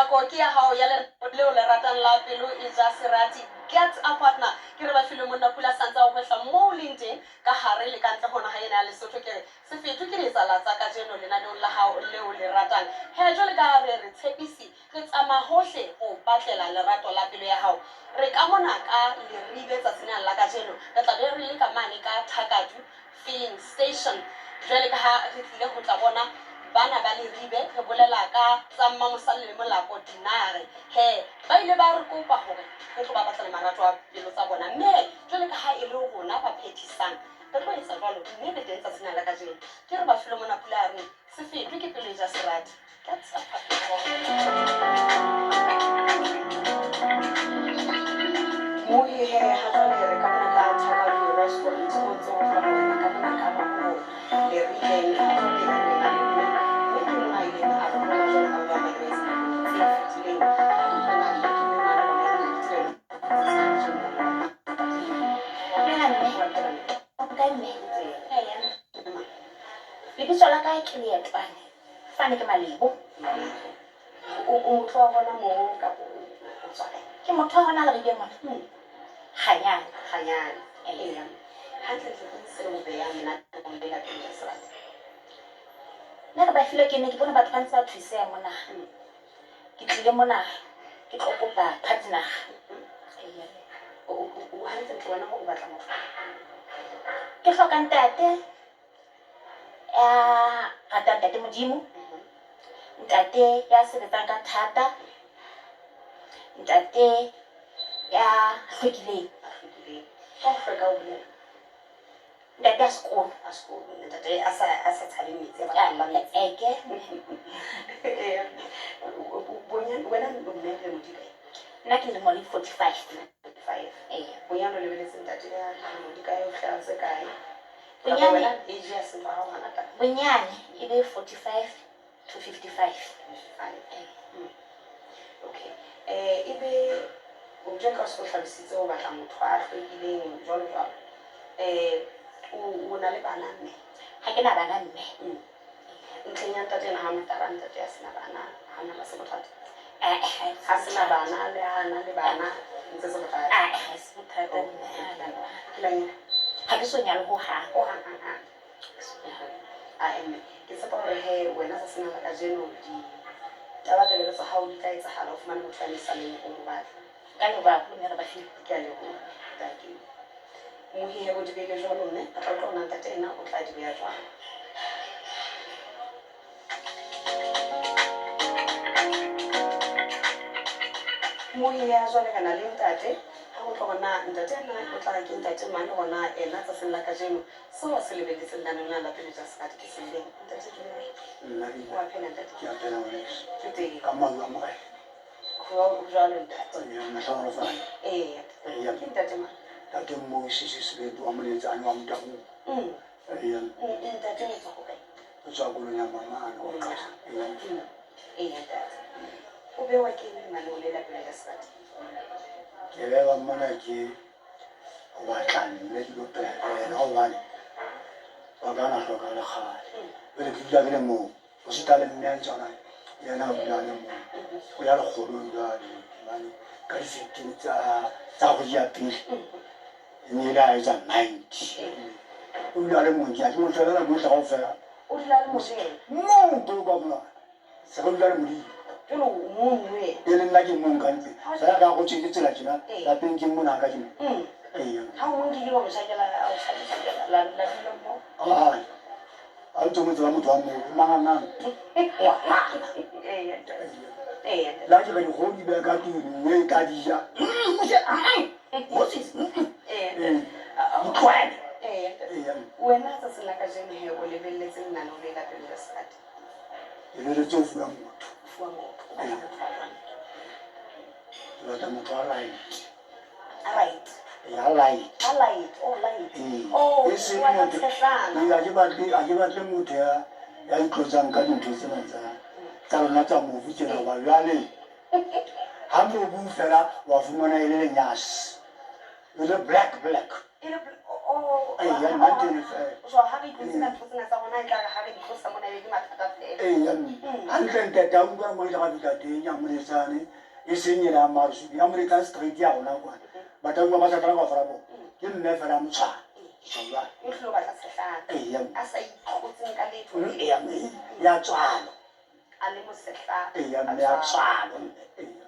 Nako ke ya hao ya leo le ratang la pelo e ja serati. Get a partner. Ke re ba filwe monna pula santsa o hwehla moo leng teng ka hare le ka ntle ho naha ena ya Lesotho. Ke re sefeto ke ditsala tsa kajeno lenaneong la hao leo le ratang. He jwale ka re re tshepisi re tsamaya hohle ho batlela lerato la pelo ya hao. Re ka mona ka Leribe tsatsing lena la kajeno. Re tla be re le ka mane ka Thakadu filling station. Jwale ka ha re tlile ho tla bona bana ba Leribe, re bolela ka tsa Mmamosale le Molapo Dinare. He ba ile ba re kopa hore re tlo ba batlela marato a pelo tsa bona, mme jwale ka ha e le rona ba phethisang re tlo etsa jwalo, mme re teng tsatsing lena la kajeno. Ke re ba filwe mona pula a reng se fetwe ke pelo e ja serati. Ka tshepa. Mohi he ha jwale re ka mona ka Thakadu restaurant o ntse o utlwa hore re ka mona ka Mahoho Leribeng. Ha jwale re na le mme, mme ke mona a ileng a re roma jwalo ka ba bang ba re etsa nakong tse fetileng. Re na le ke mme mane rona re na le tirelo tse kajeno. Dumela mme. Wa phela mme? O kae mme? Teng. Eya. Lebitso la ka ke Leetwane. Fane ke Malebo. Malebo. O motho wa hona moo kapa o tswa kae? Ke motho wa hona Leribeng mona. Ganyane. Ganyane. Eya. Hantlentle ke seo o behang lenaneong le la pele la serati? Nna re ba filwe ke ne ke bone batho ba ntse ba thuseha mona. Ke tlile mona ke tlo kopa partner. Eya. O hantlentle wena o batla motho? Ke hloka ntate ya ratang ntate Modimo, ntate ya sebetsang ka thata, ntate ya hlwekileng. A hlwekileng. Ka ho hlweka o bolela? Ntate a sekolo. A sekolo. Ntate a sa tshabeng metsi, a bapallang metsi. Eke. Eya. Bonyane wena o mme dilemo di kae? Nna ke dilemo di 45. 5. Eya. Bonyane o lebeletse ntate ya dilemo di kae, o hlaha tse kae? Kapa Bonyane wena age ya setho ha o hana taba? Bonyane e be 45 to 55. 55. Okay. Ebe o jwale ka o se o hlalositse o batla motho a hlwekileng jwalo jwalo. O na le bana mme? Ha ke na bana mme. Ntlheng ya ntate ena ha ona taba, ntate a sena bana, ha ona ba se bothata. Eh, Ha sena bana le ha na le bana ntse se bothata. Ah, ha se bothata mme ha na le bana. Ke la nyala? Ha ke so nyale ho hang. Ho hang hang hang. A mme ke tshepa hore he wena tsatsing la kajeno ditabatabelo tsa hao di tla etsahala, o fumane motho ya mesaleng o mo batla. Ka leboha haholo mme re ba file. Ke a leboha ntate. Mohi he o di beile jwalo mme re tla utlwa hore na ntate ena o tla di beha jwang. Mohi ya jwale re na le ntate, ha re utlwa hore na ntate ena o tla re ke ntate mang le hore na ena tsatsing la kajeno seo a se lebelletseng lenaneong lena la pele ja serati ke se feng. Ntate dumela. Nna ke Wa phela ntate? Ke a phela ngwaneso. Ke teng. Ka maru a Morena. Ho jwalo ntate. Eya, mahloholofatso. Eya. Eya. Ke ntate mang? Ntate Moses Sebedi wa Moletsane wa Motaung. Eya. Ntate o tswa ho kae? O tswa Kolonyama mane. Kolonyama. Eya. Eya ntate. O bewa ke eng lenaneo le la pele ja serati? Ke bewa mona ke ho batla mme ke lo phela le yena hobane ba ka na hloka le kgale. Jwale ke dula ke le mong. O sita le mme a tsona yena o dula a le mong. O ya lekgolong jwale hobane ka di-15 tsa kgwedi ya pele e ne ile a etsa 90. O dula a le mong ke mo shebela bohle kaofela. O dula a le mong le yena? Mong too ka mona. Se re dula le Modimo. Jwale o mong le wena? E le nna ke mong ka ntlong. Fela ka go tswele tsela tjena lapeng ke mona ka ke mo. Eya. Ha o mong ke ile wa mo tjhakela, a o tjhakela la dula mmoho? Ai. Ha o ntse o mo tseba motho wa moo, o manganang. Wa hana. Eya ntate. Eya ntate. Le ha ke re dikgoho di beha ka tlung mme ka di ja. Moshe, Moses. Eya ntate. Di tlohele. Eya ntate. Eya. Wena tsatsing la kajeno he o lebelletse lenaneo le la pele ja serati? Ke lebeletse ho fuwa motho. Ho fuwa motho. O batla motho a jwang? Ke batla motho a right. A right. Ya light. A light, oh light. Ee. Oh, E seng wa tla motho. tshehlana. Ee, ha ke batle motho ya itlotsang ka dintho tsena tsa lona tsa mobu tjena hoba jwale ha mobu o fela wa fumana e le lenyase. E le black black. E le oh, Oh, Eya, nna teng fela. Jwang ha re itlosela ntho tsena tsa rona e tla re ha re di tlosa mona ebe ke mathata fela. Eya mme. Hantle ntate a utlwa mo ile ga fihla teng ya Moletsane e seng ena ya Mmaresuke, ya Moletsane straight ya rona kwana. Batauwa ba sa tlala kaofela bona. Ke mme fela a motshwana. Ke tjho jwalo. O tlilo batla sehlana. Eya mme. A sa itlhotseng ka letho. Eya mme, ya tswalo. A le mosehla. Eya mme, ya tswalo mme. Eya.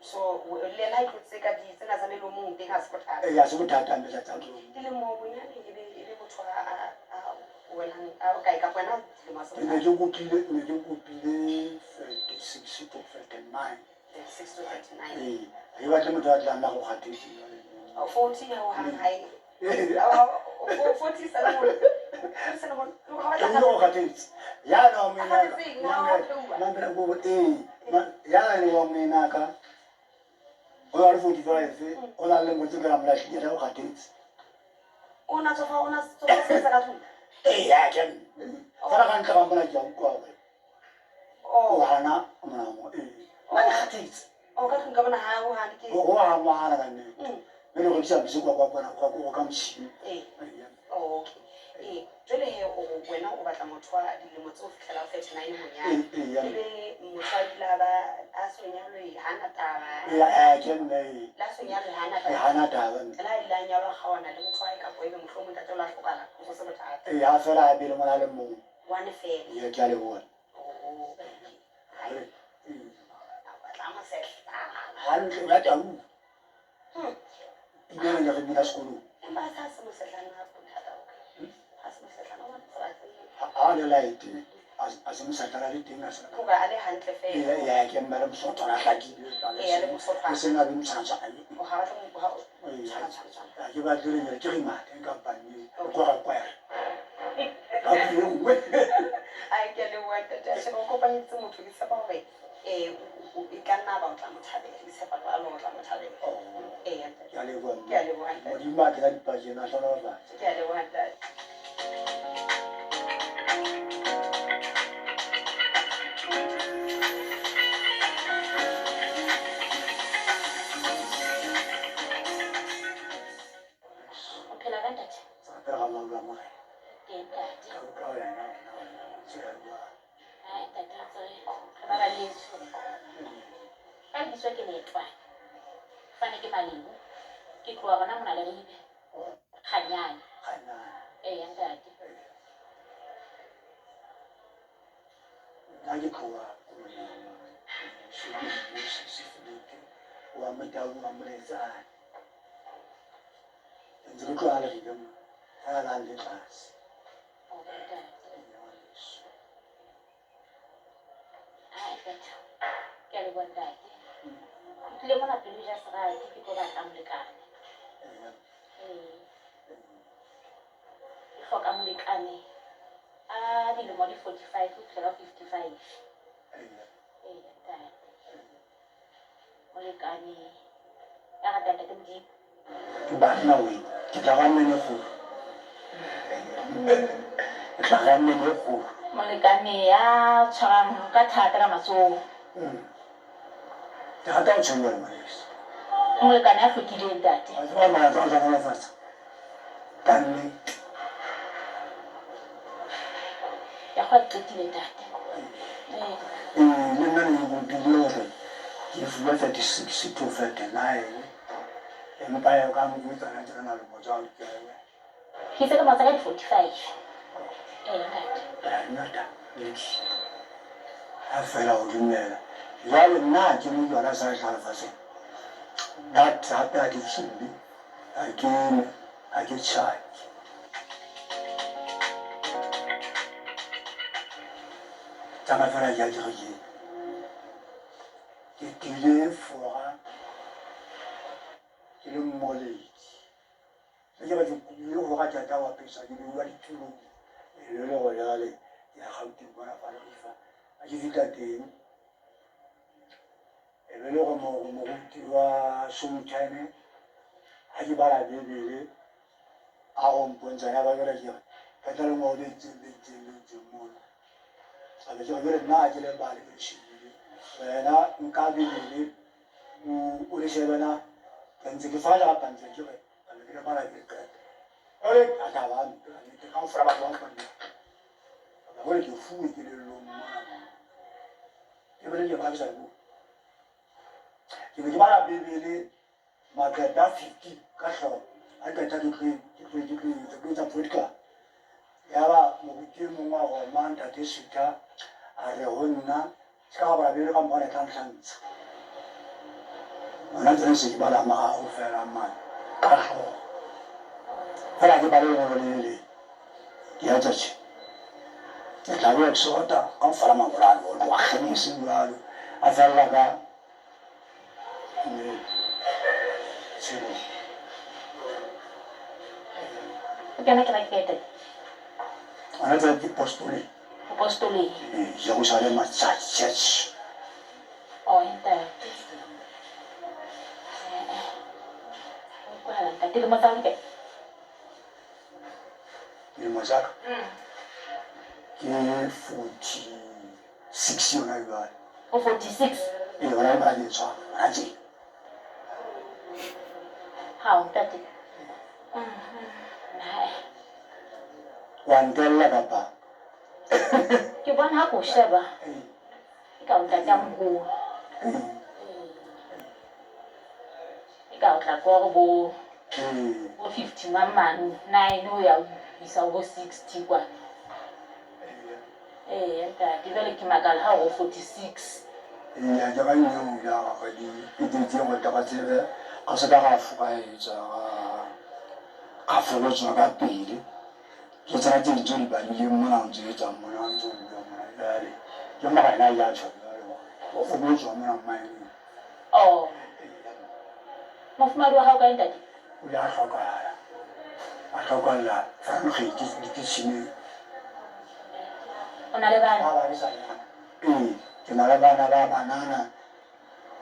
So le yena ha itlotse ka di tsena tsa melomong teng ha se bothata. Eya, ha se bothata mme tsa melomong. Dilemo bonyane e be e be motho a a welang a kae kapa wena dilemo ha se Ke ne ke kopile ne ke kopile 36 to 39. 36 to 39. Ee, ha ke batle motho a tlang la go kgathetse jwale. 40 ha ho hang ha e. 40 sa le mo. 40 sa le mo. Ke utlwa o kgathetse. Yane wa moenaka. Mamela ko ee, yane wa moenaka. O na le 45, o na le lemo tse ka la molahlile yena o kgathetse. O na tsofa o na tsofa sebetsa ka tlung. Ee, ya ke. Fela ka ntle ga mona ke a utlwa hore o hana monamo ee. Nna ke kgathetse. O ka tlung ka mona ha o hane ke. O hana wa hana ka nnete. Mme le go rekisa mose kwa kwa kwana kwa kwa ka motšhini. Ee. Okay. Ee, jwale he o wena o batla motho wa dilemo tse o fihlela ho 39 bonyane. Ee, ee, Ebe motho a kile a ba a so nyalwe ha na taba. Ee, ke mme ee. La so nyalwe ha na taba. Ee, ha na taba mme. Le ha ile a nyalwa kgaohana le motho wa hae kapa ebe mohlomong ntate o la hlokahala ho se bothata. Ee, ha fela a bele mona a le mong. One fela. Ee, ke a leboha. Oh, okay. Hai. A batla mosehla. Hantle, ya tau. Pina ena re bina sekolong. Empa ha se mosehlana bothata o kae? Ha se mosehlana wa tseba tse. Ha le light a se mosehlana le teng a se. Hore a le hantle fela. Ee, ya ke mme le mosotho a hlakile. Ee, le mosotho. E seng a be motshwana. O ha batla ha tshwana tshwana tshwana. Ha ke batle le nyela ke re mate ka banne kwara kwara. Ka puo e nngwe. Ai ke le wa ntate a sheba o kopanyeditse motho ke tshepa hore e ka nna ba o tla mo thabela. Ke tshepa jwalo o tla mo thabela. Ee, ntate. Ke a leboha mme. Ke a leboha ntate. Modimo a kena dipakeng a hlohonolofatse. Ke a leboha ntate. O phela ka ntate? Tsa ga maulu a Morena. Teng ntate. Ka utlwa wena wena tsela jwang. Hai ntate ntse re baballetswe. Ka lebitso ke Letwa. Fane ke Malebo. Ke tloha hona mona Leribe. Kganyane. Kganyane. Eya ntate. Nna ke tloha Sefilete wa Motau wa Moletsane. Ntse ke tloha Leribe mo. Fela la le tlase. Oh ntate. Hai ntate. Ke a leboha ntate. Ke tlile mona pelo ja serati ke tlo batla molekane. Ee. Ke hloka molekane a dilemo di 45 ho fihlela ho 55. Ee ntate. Molekane ya ratang ntate Modimo. Ke banna we, ke tla ga mmene kgolo. Ke tla ga mmene kgolo. Molekane ya tshwarang ka thata ka matsoho. Ke rata ho tshwenngwa le ngwaneso. Molekane ya hlwekileng ntate. Wa tseba maatla a hlohonolofatsa ka nnete. Ya kgwa qetile ntate. Ee. Ee, le nna ne ke kopile hore ke fuwe 36 to 39. Empa ya ka moketsana tjena lemo tsa ke. Ke itse lemo tsa ka di 45. Ee ntate. Ngata le ha fela ho dumela. Jwale nna ha ke mo jwala sa hlaha lefatsheng. That hape ha ke tsube, ha ke nwe, ha ke tjhaki. Tsamaya fela ke ya kerekeng. Ke tlile Fora ke le mmoledi. Ke ke ke kopile hore ke tla bapisa ke bua ditulong. E le hore jwale ke ya Gauteng mona fa Rifa. Ha ke fihla teng e be le hore moruti wa Showtime ha ke bala Bebele a go mpontsha ya ba jwale ke re ka tla lengolo le itseng le itseng le itseng mona. A be ke re jwale nna ha ke le bale ke le shebile. Wena nka Bebele o le shebe na ke ntse ke fana kapa ntse ke re ka be ke le bala ke le qeta. Jwale a taba a mpe ka nnete, kaofela batho ba mpone. Jwale ke fuwe kelellong mona. Bibele ke bala ke sa e bue. Ke be ke bala Bibele maqephe a 50 ka hlooho. Ha ke qeta ke tlo ke tlo ke tlo etsa ke tlo etsa practical. Yaba moruti e mong wa Roma ntate Sutha a re ho nna se ka bala Bibele ka mokgwa e tla ntlhantsha. Hona tsena se ke bala mararo fela mane ka hlooho. Fela ke bale lengolo le le leng. Ke ya tjhe. Ke tla be exhorta kaofela mangolo ano ho tloha Genese jwalo a fella ka Tshenolo. O kena kereke kae ntate? Hona jwale ke apostolic. Apostolic. Ee, Jerusalema Church Church. Oh, ntate. Eh, utlwahala ntate. Dilemo tsa hao di kae? Dilemo tsa ka ke 46 yona jwale. O 46? Ee, hona jwale ke tshwara hona tje. Hao ntate. Hai. Wa ntella kapa? Ke bona ha ko sheba. E ka o ntate a moholo. E ka o tla ko bo bo 51 mane 9 ho ya isa ho 60 kwa. Ee ntate, jwale ke makala ha o 46. Ee, ke ga nnyeo ya gagwe di petetse go tla ka tsebe ka se ka ga ga etsa ga folotswa ka pele. Ke tsena tse ding tse o di badileng mona o ntse o etsang mona o ntse o bua mona jwale. Ke mara ena ya tjho jwale hore o fokolotswa mona mmaeneng. Oh. Mofumahadi wa hao kae ntate? O ile a hlokahala. A hlokahalla Frankgate dititjhineng. O na le bana? Ba ba sa nyala. Ee, ke na le bana ba banana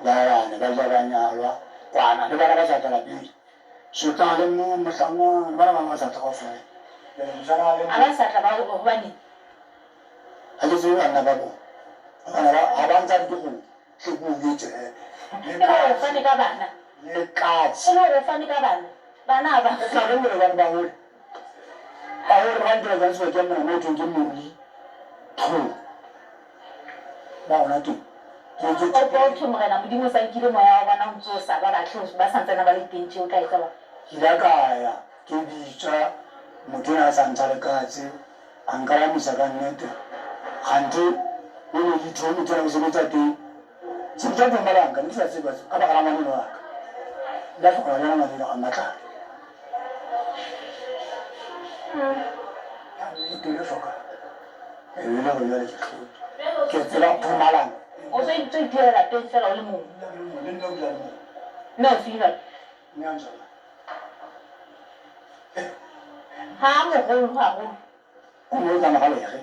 ba bane ba ja ba nyalwa kwana le bana ba sa tla lapeng. Sotla le mong mohlangwana bana ba ba sa tla kaofela. Jwale mosadi a le A ba sa tla ba hobane? Ha ke tsebe banna ba bona. Hobane ha ba ntsa dikgomo. Hle ke o jwetse he. E le hore o fane ka bana. Le katse. E le hore o fane ka bana. Bana ha ba. E tla re mmele bane ba hole. Ba hole ba ntela jwang sebakeng mona mo thweng ke Morui Tlholo. Ba hona teng. O ko thwe Morena Modimo o sa nkile moya wa bona o ntse o sa ba batle ba santsane ba le teng tje o tla etsa jwang? Ke ile ka ya ke bitswa motho enwa a sa ntsha le katse a nkalamisa ka nnete kganthe o ne le tho motho enwa o sebetsa teng sebetsa teng ba banka ne ke sa tseba ka baka la ngwaneno wa ka nka hlokola le yena ngwaneno ga mmatlala ka nnete o ile hloka e be le gore jwale ke hlotse ke tseba phomalana O so ntse o itulela lapeng fela o le mong. Le nna o dula le mong. Mme o fihla. Mme a ntswala. Ha a moholo haholo. O ne o tsamaya ka lere.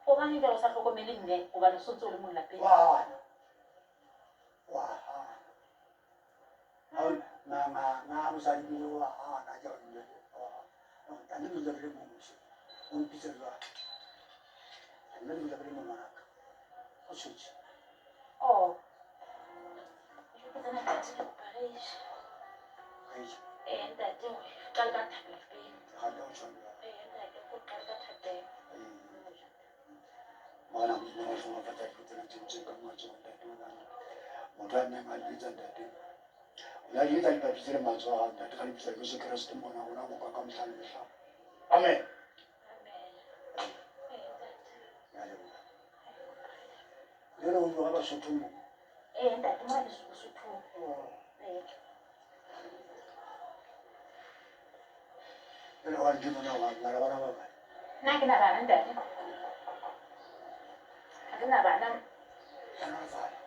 Hobaneng jwale o sa hlokomele mme hobane o sontse o le mong lapeng? Wa hana. Wa hana. Na na na mosadi ke wa hana ke re dula. Ntate ke dula ke le mong mose. O mpitsa jwang? Nna ke dula ke le mong ngwanaka. O tshotse. Oh. Ke tsena ntate ke kopa re je. Re je. Ee ntate, qale ka thapelo pele. Rata ho tjho jwalo. Ee ntate, ko qale ka thapelo. Morena Modimo wa hlohonolofatsa dilo tsena tse entsweng ka matsoho ntate hobane motho a neng a di etsa ntate o ne a di etsa di bapise le matsoho a hao ntate ka lebitso la Jesu Kreste Morena rona boka ka mehla le mehla. Amen. Ke a leboha. Jwale o bua ka Basotho mo. Ee ntate, mona ke Sothong. Ee. Jwale wa ntho mona wa na le bana ba kae? Nna ha ke na bana ntate. Ha ke na bana. Hlohonolofala.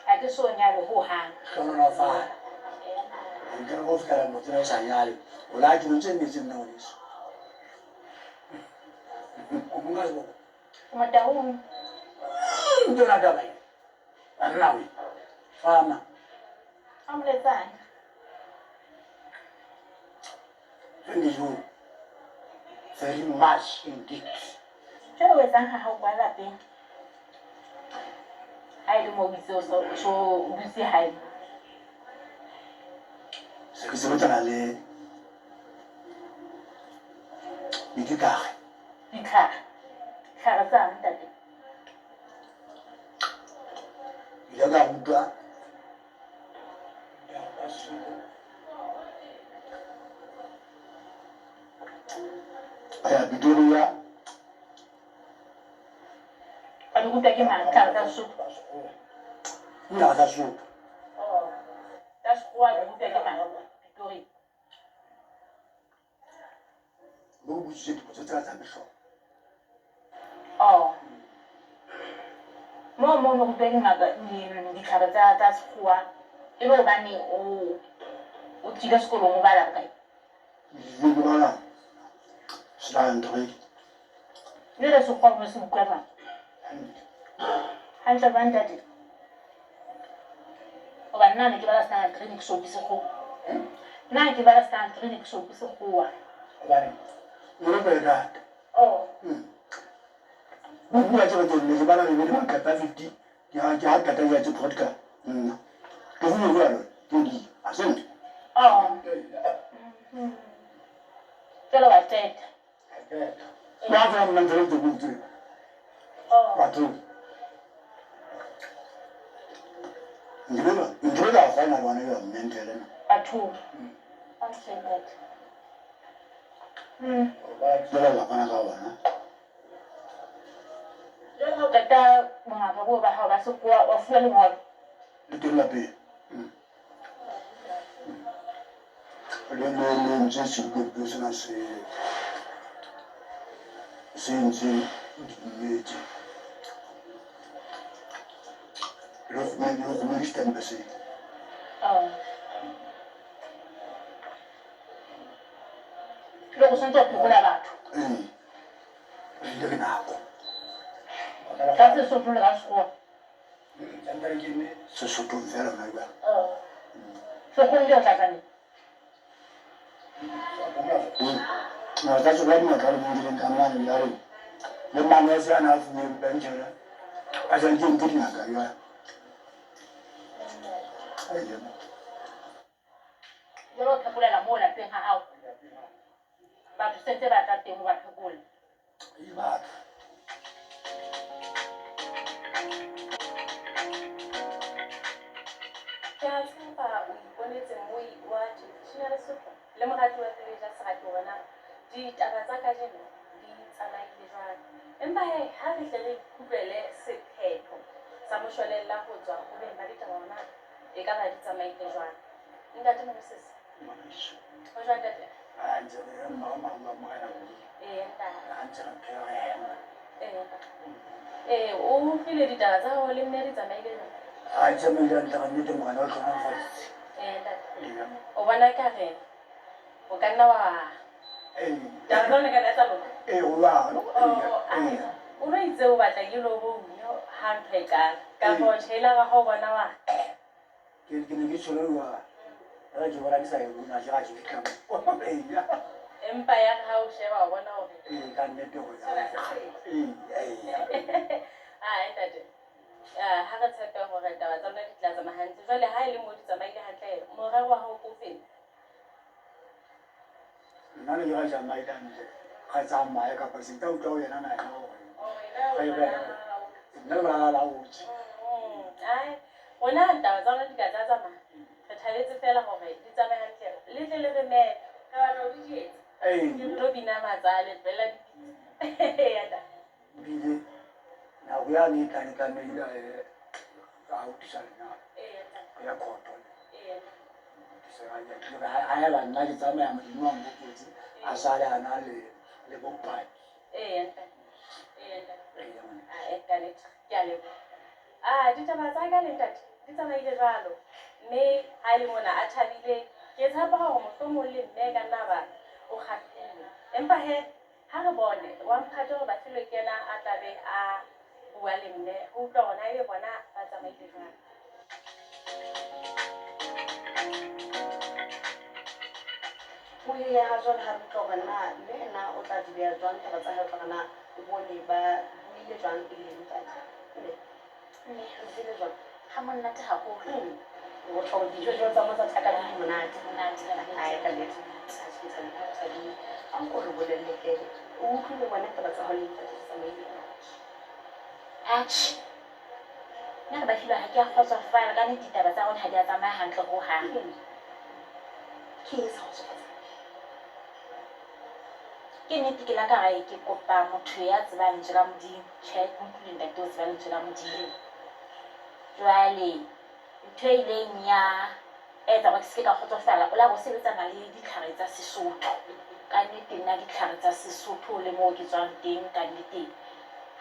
Ha ke so nyalwe ho hang. Hlohonolofala. Ntle le ho fihlela motseng o sa nyale. O la dilo tse nne tse nna ngwaneso. O monka seboko. Ke Motaung. Ke yona taba e. Banna we. Fama. A moletsane. Thank you very much indeed. Jwale o etsang ha hao kwa lapeng? Ha e le mo o itse o so o dutse hae. Se ke sebetsana le Le ditlhare. Ditlhare. Ditlhare tsang ntate? Ke ile ka rutwa ka ya Pretoria. Wa di rutwa ke mang ditlhare tsa Sesotho? Ditlhare tsa Sesotho. Oh, tsa Sekgowa di rutwa ke mang Pretoria? Mo o botsitse dipotso tsena tsa mehlolo. Oh. Moo moo no rutwa dingaka ditlhare tsa tsa Sekgowa e le hobane o o tswile sekolong o bala bokae? Ke ile ke bala standard three. Jwale Sekgowa o ne se utlwa jwang? Hantle. Hantle jwang ntate? Hoba nna ne ke bala standard three ne ke so utlwe Sekgowa. Nna ne ke bala standard three ne ke so utlwe Sekgowa. Hobane Europe e thata. Oh. Ho bua tjena ke ne ke bala le maqephe a 50 ke ha ke ha qeta ke etse practical nna. Ke fumane jwalo ke di ha se nna. Oh. Jwale wa qeta. Wa tseba nna ntho tse ke tseba. Oh. Batho. Nkile ka kgona le ona jwa mmentele na. Batho. Okay, ntate. Ba lelapa ka ona. Jwale ha o qeta bongaka boo ba hao ba Sekgowa wa fuwa lengolo? Le teng lapeng. Le le le ntse sebopuo sena se se ntse dumetse. Le le setempe se. Oh. Le go santse o phekola batho. Ee. Re ile ke nako. Ka Sesotho le ka Sekgowa. Sesothong fela hona jwale. Oh. Sekgoweng ke o tla tla neng? Ngaka tsa Sekgowa di ngata le mo dileng ka mane jwale. Le manese ana a fuweng penshene a sa ntse nke dingaka jwale. Jwale o phekolela moo lapeng ha hao. Batho sentse ba tla teng ho ba phekola. E batho. Ke a tshepa o iponetse moi wa television ya Lesotho le morati wa tsebe ja serati hore na ditaba tsa kajeno di tsamaile jwang. Empa he ha re hle re ikutlwele sephetho sa moshwelella ho tswa ho beng ba ditaba hore na e ka ba di tsamaile jwang. Ntate Mosese. Ngwaneso. Ho jwang ntate? A ntse re mma mahu a Morena Modimo. Ee ntate. A ntse re phela re hema. Ee ntate. Ee, o utlwile ditaba tsa hao le mme di tsamaile jwang? A tsamaile hantle ka nnete Morena o hlohonolofaditse. Ee ntate. Ee. O bona ka re o ka nna wa Ee. Taba tsa lona ka nna tsa loka. Ee, ho jwalo. Oh, Ee. o no itse o batla ke lo bone ha ntho e qala. Kapa o tjhaela ga ho bona wa. Ke ne ke tshwere jwalo. Jwale ke bona ke sa e bona, ke ra ke fihla mo. Ee. Empa ya re ha o sheba o bona hore. Ee, ka nnete ho ya. Ee, ee. Ah, ntate. Ha re tshepe hore taba tsa lona di tla tsamaya hantle. Jwale ha e le mo di tsamaile hantle, morero wa hao ke o feng? Nna ne ke ra tsamaile hantle. Re tsamaye kapa se tla utlwa ho yena na yena hore. Re nna le bona laotse. Ai, rona taba tsa rona di ka tsa tsamaya. Re thabetse fela hore di tsamaye hantle. Le tle le re meme. Re batla ho di dietsa. Ee. Ke tlo bina matsale, tlohella dipitsa. Ya ntate. Ebile nako yane e tlang e tlamehile ka ho tlisa lenyalo. Ee, ntate. Ho ya khoto. Ee. Ha eba nna ke tsamaya Modimo wa nkgopotse, a sale a na le le bopaki. Ee, ntate. Ee, ntate. Ee, ngwana. Ah, ka nnete. Ke a leboha. Ah, ditaba tsa ka le ntate di tsamaile jwalo. Mme ha e le mona a thabile, ke tshepa hore mohlomong le mme ka nna ba o kgahlile. Empa he, ha re bone wa mphato hore Bafilwe ke yena a tla be a bua le mme ho utlwa hore na ebe bona ba tsamaile jwang. O ile ha jwale ha re utlwa hore na mme ena o tla di beha jwang taba tsa hae, hore na o bone ba buile jwang le ntate. Mme, Mme, o buile jwang? Ha monate haholo. O tjho hore dijo jwang tsa mo tsa thaka di monate. Monate ka nnete. Ai, ka nnete. A ke thabile, ha o thabile. A nko re bolelle ke O utlwile wena taba tsa hao le ntate di tsamaile jwang? Atjhe, nna re Bafilwe ha ke a kgotsofala ka nnete, ditaba tsa rona ha di a tsamaya hantle hohang. Ke eng e sa kgotsofatsang? Ke nnete ke la ka re ke kopa motho ya tsebang lentswe la Modimo. Tjhe, ke utlwile ntate o tseba lentswe la Modimo. Jwale ntho e ileng ya etsa hore ke se ke ka kgotsofala, o la re o sebetsana le ditlhare tsa Sesotho. Ka nnete nna ditlhare tsa Sesotho le moo ke tswang teng, ka nnete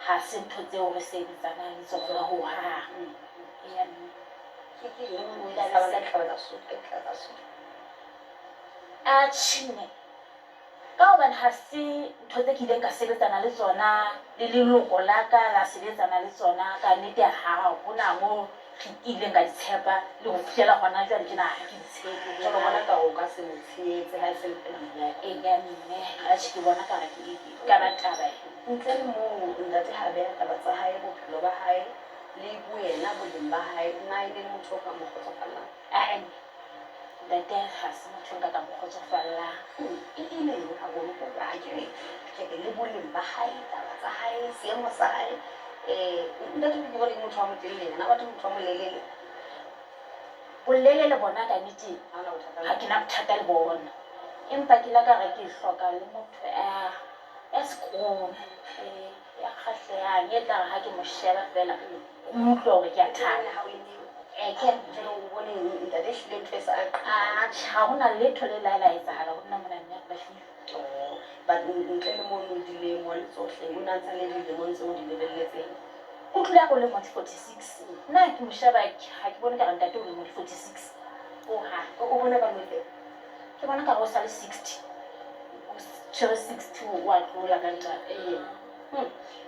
ha se ntho tseo re sebetsanang le tsona hohang. Eya mme. Ke ke eng o e tshabang ka ditlhare tsa Sesotho, ka ditlhare tsa Sesotho? Atjhe mme, ka hobane ha se ntho tse ke ileng ka sebetsana le tsona, le leloko la ka la sebetsana le tsona, ka nnete ha hona moo re kileng ka di tshepa le ho fihlela hona jwale tjena ha ke di tshepe. Jwale o bona ka hore o ka se mo tshehetse ha e se le pela mme? Eya mme, atjhe ke bona ka re ke ka ba taba. Ntle le moo ntate ha beha taba tsa hae, bophelo ba hae le boyena boleng ba hae, na e ne le motho o ka mo kgotsofallang? Ae mme, ntate ha se motho nka ka mo kgotsofallang. E e le eng haholo? Ke hore ha ke re, ke re le boleng ba hae, taba tsa hae, seemo sa hae. Ntate ke bone ke motho wa motelelenyana, a batho motho wa molelele. Bolelele bona ka nnete Ha ona bothata le ha ke na bothata le bona, empa ke la ka re ke hloka le motho ya ya sekono, ya kgahlehang, e tla re ha ke mo sheba feela ke utlwe hore ke a thaba. Ha o le neng? Ke Jwale o bone ntate ehlile ntho e sa Atjhe, ha hona letho le la la etsahala ho nna mona mme Bafilwe. Oh, but ntle le mono dilemo le tsohle, o ne a ntse a le dilemong tseo o di lebelletseng. O tlile a re o lemo di 46. Nna ke mo sheba ha ke bone ka re ntate o lemo di 46 hohang. O bona ka mo teng? Ke bona ka re o sa le 60. O tshwere 60 o a tlola ka ntate. Ee.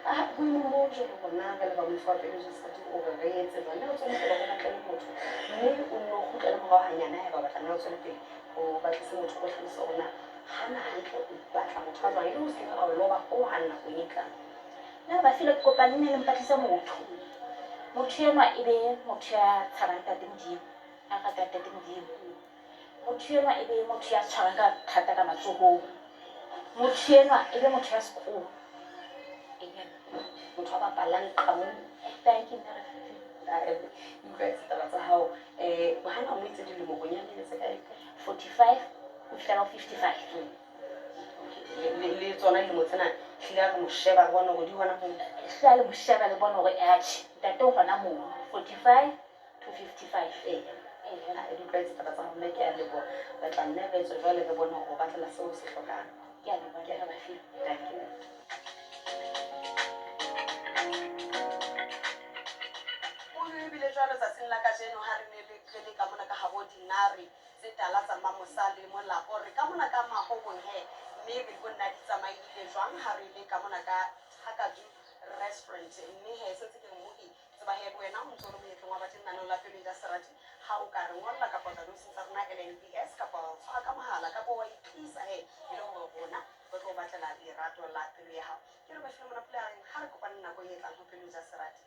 Ah, boemong bo jwalo rona re le ba moifo wa pelo Jesati, o re re etse jwang? Na o tswele pele re batle le motho, mme o nno kgutlele morao hanyane haeba o batla, nna o tswele pele o batlise motho, o hlalose hore na hana hantle o batla motho wa jwang, e le ho se ke ra o loba hohang nakong e tlang. Nna Bafilwe ke kopa nne le mpatlise motho. Motho enwa e be motho ya tshabang ntate Modimo, a ratang ntate Modimo. Motho enwa e be motho ya tshwarang ka thata ka matsohong. Motho enwa e be motho ya sekolo. Eya. Motho a bapalang qamu. Thank you, nna Bafilwe. Utlwaetse taba tsa hao. Hana o mo itse dilemo bonyane tse kae? 45 ho fihlela ho 55. Le le tsona dilemo tsena hlile a re mo sheba re bone hore di hona moo. Hlile a le mo sheba le bone hore atjhe ntate o hona mono 45 to 55. Ee. Eya. Di utlwaetse taba tsa hao mme, ke a leboha. Re tla nne re tswe jwale re bone hore o batlela seo o se hlokang. Ke a leboha nna Bafilwe. Thank you. O ebile jwalo tsatsing la kajeno ha re ne re le ka mona ka habo dinare tse tala tsa Mamosa le Molapo, re ka mona ka Mahobong he, mme re di bone na di tsamaile jwang ha re le ka mona ka Thakadu restaurant. Mme he sentse ke re mmohi tseba he le wena o ntso o le monyetleng wa bateng naneong la Pelo e ja Serati, ha o ka re ngolla kapa tla diofising tsa rona LNBS kapa wa tshwara ka mohala kapa wa itlisa he e le hore rona re tlo batlela lerato la pelo ya hao. Ke re Bafilwe Monapule a reng ha re kopane nakong e tlang ho Pelo e ja Serati.